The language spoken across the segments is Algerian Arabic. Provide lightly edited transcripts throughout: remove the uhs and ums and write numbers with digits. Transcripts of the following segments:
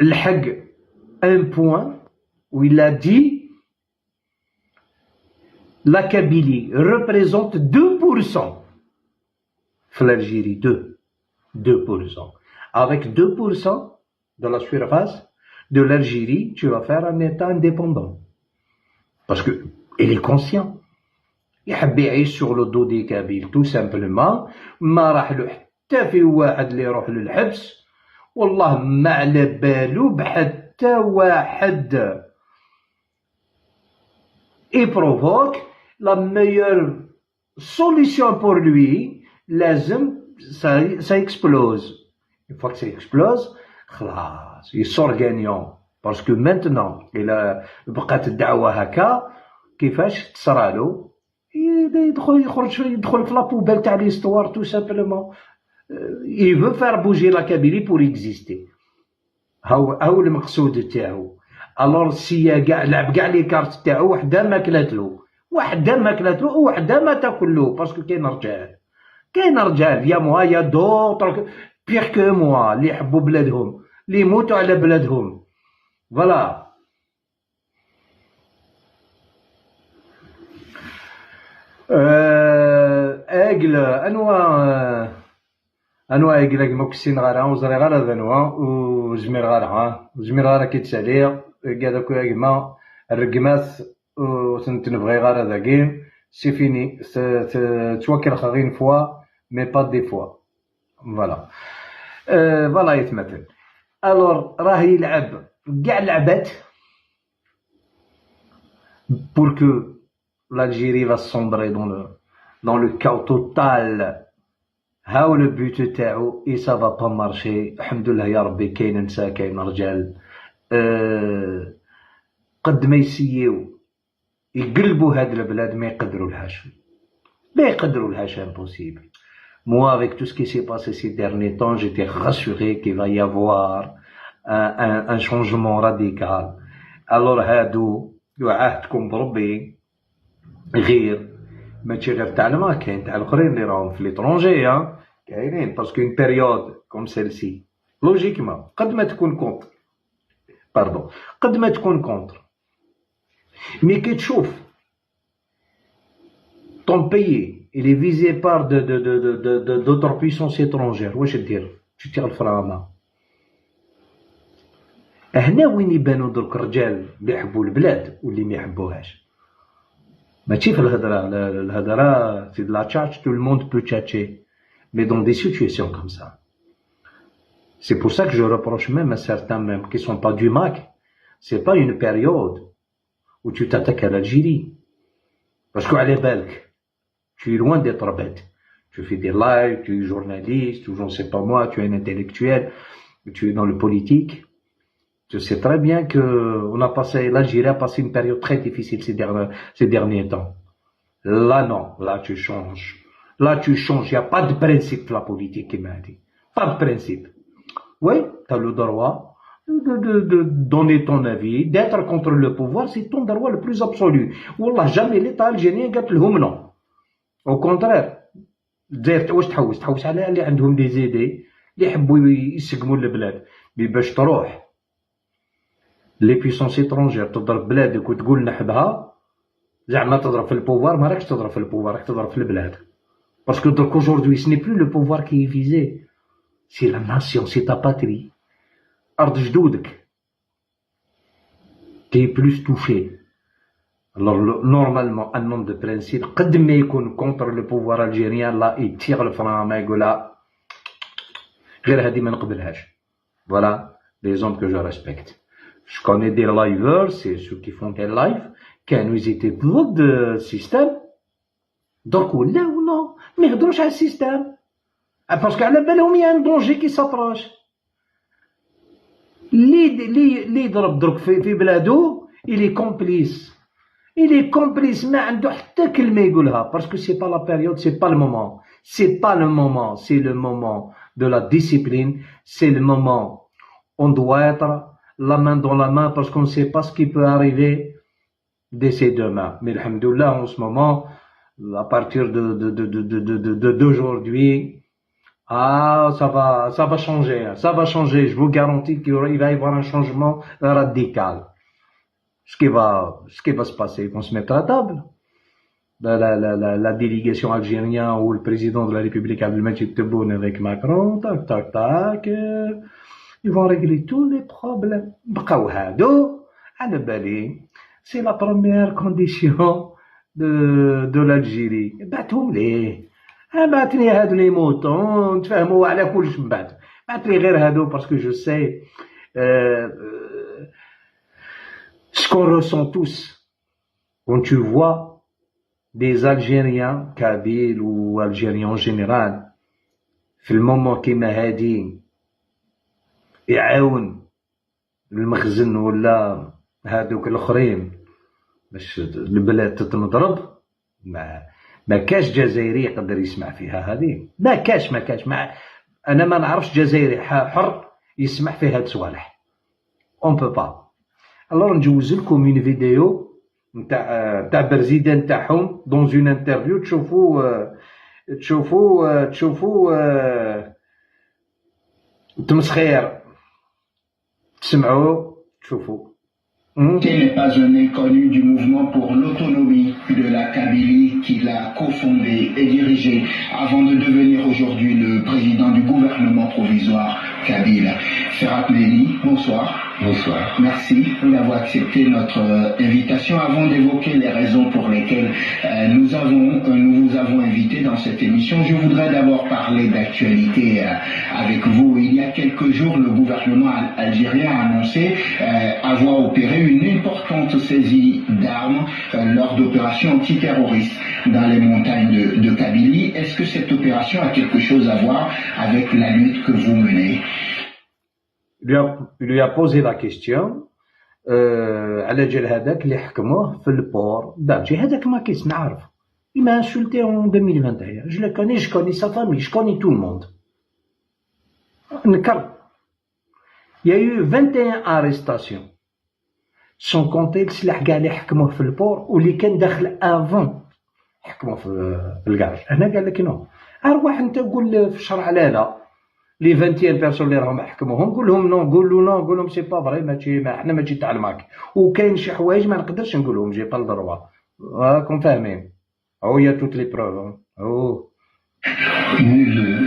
لحق un point où il a dit la Kabylie représente 2% في l'Algérie, 2%. Avec 2% de la surface de l'Algérie, tu vas faire un État indépendant. Parce que il est conscient. يحب يعيش sur le dos des Kabyles, tout simplement. ما راح له حتى في واحد اللي يروح للحبس، والله ما على بالو بحتى واحد. Il provoque la meilleure solution pour lui, لازم ça explose. Une fois que ça explose, خلاص, il sort gagnant. Parce que maintenant, إلا بقات الدعوة هكا، كيفاش تصرالو؟ يدخل يخرج يدخل في la poubelle تاع l'histoire, tout simplement. Il veut faire bouger la Kabylie pour exister. هاو المقصود تاعو. Alors سيا كاع لعب كاع les cartes تاعو، وحده ما كلاتلو، وحده ما كلاتلو، وحده ما تاكلو، parce que كاين رجال، كاين رجال. Y a moi, y a d'autres pires que moi اللي يحبوا بلادهم، اللي يموتوا على بلادهم. Voilà. اجل انوا انوا اجل ما كسين غارا وزري غارا ذنوا وزمير غارا وزمير غارا كيتسالي كاع كما الرقمات وتنبغي غارا ذاكي c'est fini توكل une fois mais pas deux fois. Voilà, voilà يتمثل. Alors راه يلعب كاع لعبات pour que l'Algérie va sombrer dans le chaos total. هاو le but تاعو et ça va pas marcher. الحمد لله يا ربي كاين نساء كاين رجال. قد ما يسيو يقلبوا هاد البلاد ما يقدروا لهاش، ما يقدروا لهاش, impossible. Moi, avec tout ce qui s'est passé ces derniers temps, j'étais rassuré qu'il va y avoir un changement radical. Alors هادو وعهدكم بربي غير ماشي غير تاع الماء، كاين تاع الاخرين اللي راهم في l'étranger كاينين. Parce que une période comme celle-ci, logiquement, قد ما تكون contre, pardon, قد ما تكون contre, mais كي تشوف ton pays il est visé par d'autres puissances étrangères, واش دير؟ Tu tires le frein à main. هنا وين يبانو درك الرجال اللي يحبوا البلاد واللي ما يحبوهاش. ماشي في الهضره، الهضره c'est de la tchatche, tout le monde peut tchatcher, mais dans des situations comme ça, c'est pour ça que je reproche même à certains même qui sont pas du MAK, c'est pas une période où tu t'attaques à l'Algérie, parce que على بالك tu es loin d'être bête, tu fais des lives, tu es journaliste ou j'en sais pas moi, tu es un intellectuel, tu es dans le politique. Tu sais très bien que on a passé, l'Algérie a passé une période très difficile ces derniers temps. Là, non, là, tu changes. Là, tu changes. Il n'y a pas de principe, la politique, il m'a dit. Pas de principe. Oui, tu as le droit de donner ton avis, d'être contre le pouvoir, c'est ton droit le plus absolu. والله, jamais l'État algérien قالت لهم non. Au contraire, الجزائر واش تحوس؟ تحوس على اللي عندهم des idées اللي يحبوا يسقموا البلاد. باش تروح les puissances étrangères تضرب بلادك وتقول نحبها، زعما تضرب في ال pouvoir، ما راكش تضرب في ال pouvoir، راك تضرب في البلاد. Parce que درك aujourd'hui, ce n'est plus le pouvoir qui est visé, c'est la nation, c'est ta patrie, ارض جدودك qui est plus touchée. Alors normalement, un homme de principe, قد ما يكون contre le pouvoir algérien, là il tire le frein, ما يقولها غير هذه ما نقبلهاش. Voilà les hommes que je respecte. Je connais des liveurs, c'est ceux qui font des lives, كانوا ils étaient ضد ال système، درك ولاو non, ما يهضروش على ال système parce que على بالهم y a un danger qui s'approche. اللي يضرب درك في بلادو il est complice, il est complice, ما عنده حتى كلمه يقولها parce que c'est pas la période, c'est pas le moment, c'est pas le moment. C'est le moment de la discipline, c'est le moment, on doit être la main dans la main parce qu'on ne sait pas ce qui peut arriver d'ici demain. Mais الحمد لله, en ce moment, à partir d'aujourd'hui, Ah, ça va changer, ça va changer. Je vous garantis qu'il va y avoir un changement radical. Ce qui va se passer, ils vont se mettre à table. La délégation algérienne ou le président de la République Abdelmadjid Tebboune avec Macron, tac, tac, tac, ils vont régler tous les problèmes. بقاو هادو على بالي c'est la première condition de l'Algérie. بعتهم ليه؟ بعثني هادو les moutons نتفاهموا على كلش من بعد. بعث لي غير هادو parce que je sais ce qu'on ressent tous quand tu vois des Algériens, Kabyles ou Algériens en général, في ال moment كيما هادي يعاون المخزن ولا هادوك الاخرين باش البلاد تتنضرب، ما كاش جزائري يقدر يسمع فيها هذه. ما كاش، ما كاش. ما انا ما نعرفش جزائري حر يسمح في هاد الصوالح، on peut pas. Alors نجوز لكم une vidéo نتاع président تاعهم dans une interview، تشوفوا تمسخير، تسمعوا تشوفوا. n'est pas un inconnu du mouvement pour l'autonomie de la Kabylie qu'il a cofondé et dirigé avant de devenir aujourd'hui le président du gouvernement provisoire kabyle. Ferhat Mehenni, bonsoir. Bonsoir. Merci d'avoir accepté notre invitation. Avant d'évoquer les raisons pour lesquelles nous vous avons invité dans cette émission, je voudrais d'abord parler d'actualité avec vous. Il y a quelques jours, le gouvernement algérien a annoncé avoir opéré une importante saisie d'armes lors d'opérations antiterroristes dans les montagnes de Kabylie. Est-ce que cette opération a quelque chose à voir avec la lutte que vous menez? Il lui a posé la question على جال هذاك اللي حكموه في ال port d'Alger. هذاك makiste نعرف. Il m'a insulté en 2021. Je le connais, je connais sa famille, je connais tout le monde. نكر. Il y a eu 21 arrestations. Sans compter السلاح كاع اللي حكموه في ال port واللي كان داخل avant حكموه في الكاج. هنا قال لك non. ارواح انت قول في الشرع لا لا. les 21 personnes اللي راهم حكموهم قول لهم non، قول له non، قول لهم c'est pas vrai، ماشي ما حنا ماشي تاع الماك. وكاين شي حوايج ما نقدرش نقولهم، j'ai pas le droit. راكم فاهمين. او y a toutes les preuves او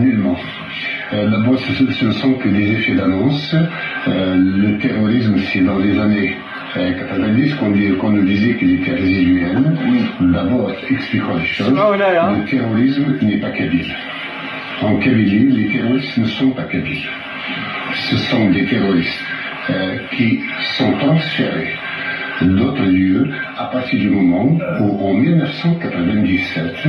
Nullement. D'abord, ce ne sont que des effets d'annonce. Le terrorisme, c'est dans les années 90 qu'on nous disait qu'il était résiduel. D'abord, expliquons les choses. Oh là là. Le terrorisme n'est pas kabyle. En Kabylie, les terroristes ne sont pas kabyles. Ce sont des terroristes qui sont transférés d'autres lieux à partir du moment où, en 1997,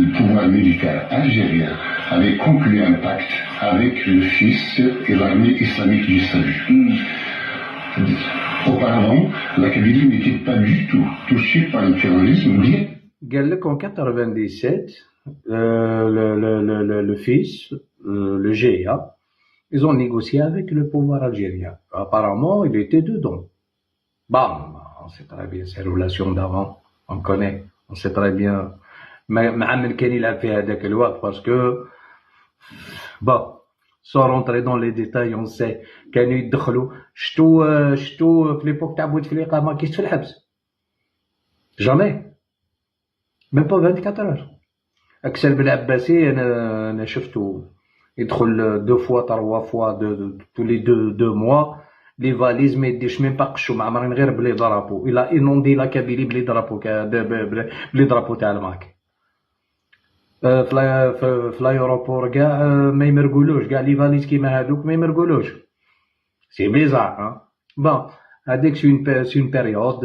le pouvoir militaire algérien avait conclu un pacte avec le FIS et l'armée islamique du salut. Auparavant, la Kabylie n'était pas du tout touchée par le terrorisme, bien قال لك en 97, le FIS, le GIA, ils ont négocié avec le pouvoir algérien. Apparemment, il était dedans. Bon, on sait très bien ces relations d'avant, on connaît, on sait très bien. مع من كان يلعب في هذاك الوقت parce que bon, sans rentrer dans les détails, on sait. كانوا يدخلوا شتو في l'époque تاع بوتفليقه ما كاينش في الحبس jamais, même pas 24 heures. اكسل بالعباسي انا شفتو يدخل deux fois, trois fois, deux, tous les 2 mois, les valises ما يديش même pas قشو معمرين غير ب les drapeaux. Il a inondé la Kabylie ب les drapeaux، ب les drapeaux تاع الماك. في l'aéroport كاع ما يمرقولوش كاع les valises كيما هادوك ما يمرقولوش. C'est bizarre. Bon, هذيك c'est une période,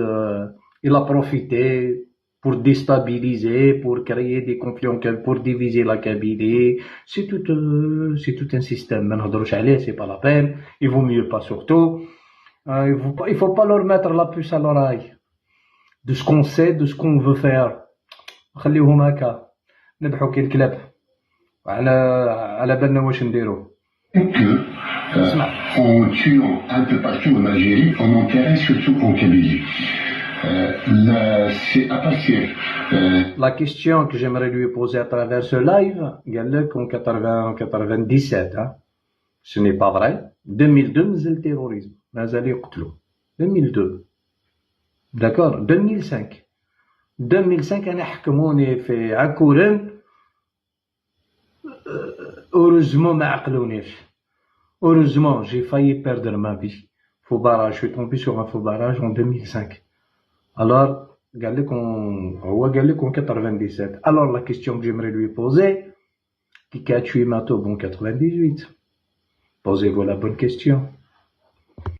il a profité pour déstabiliser, pour créer des conflits, pour diviser la Kabylie. C'est tout un système. ما نهضروش عليه, c'est pas la peine. Il vaut mieux pas surtout. Il faut pas leur mettre la puce à l'oreille. De ce qu'on sait, de ce qu'on veut faire. خليهم هكا نبحوا كي الكلاب على بالنا واش نديرو. Que en tuant un peu partout en Algérie, on enterrait surtout en Kabylie. C'est à partir La question que j'aimerais lui poser à travers ce live, قال لك en 80 97, hein. Ce n'est pas vrai. 2002 مازال terrorisme, مازال يقتلوا 2002, d'accord. 2005, 2005 انا حكموني في عكورن, heureusement ما عقلونيش, heureusement. J'ai failli perdre ma vie. Faux barrage, je suis tombé sur un faux barrage en 2005. Alors قال لك هو قال لك en 97. Alors la question que j'aimerais lui poser: qui a tué Matoub en 98? Posez-vous la bonne question.